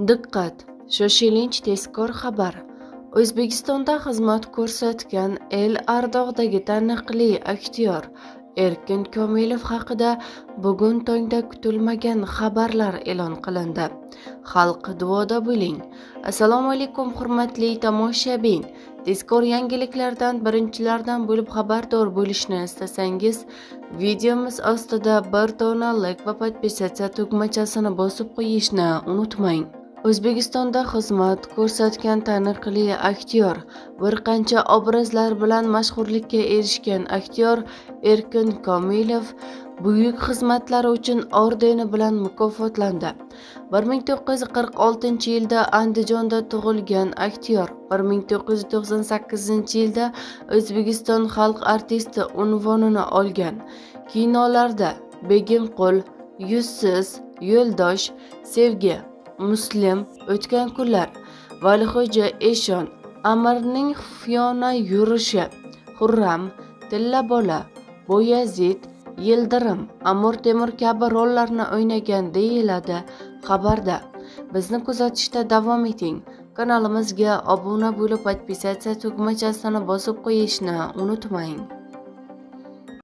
Diqqat! Shoshilinch tezkor xabar. O'zbekistonda xizmat ko'rsatgan el ardog'idagi taniqli aktyor Erkin Komilov haqida bugun tongda kutilmagan xabarlar e'lon qilindi. Xalq, duoda bo'ling. Assalomu alaykum, hurmatli tomoshabin. Tezkor yangiliklardan birinchilardan bo'lib xabardor bo'lishni istasangiz, videomiz ostida bir dona like va подписаться tugmachasini bosib qo'yishni unutmang. O'zbekistonda xizmat ko'rsatgan taniqli aktyor, bir qancha obrazlar bilan mashhurlikka erishgan aktyor Erkin Komilov buyuk xizmatlari uchun ordeni bilan mukofotlandi. 1946-yilda Andijonda tug'ilgan aktyor 1998-yilda O'zbekiston xalq artisti unvonini olgan. Kinolarda Begimqul, Yuzsiz, Yo'ldosh, Sevgi, Muslim, O'tgan kunlar, Valixo'ja eshon, Amirning xufiyona yurishi, Xurram, Tilla bola, Boyazid, Yildirim, Amir Temur kabi rollarni o'ynagan, deyiladi xabarda. Bizni kuzatishda davom eting. Kanalimizga obuna bo'lib, подписаться tugmachasini bosib qo'yishni unutmang.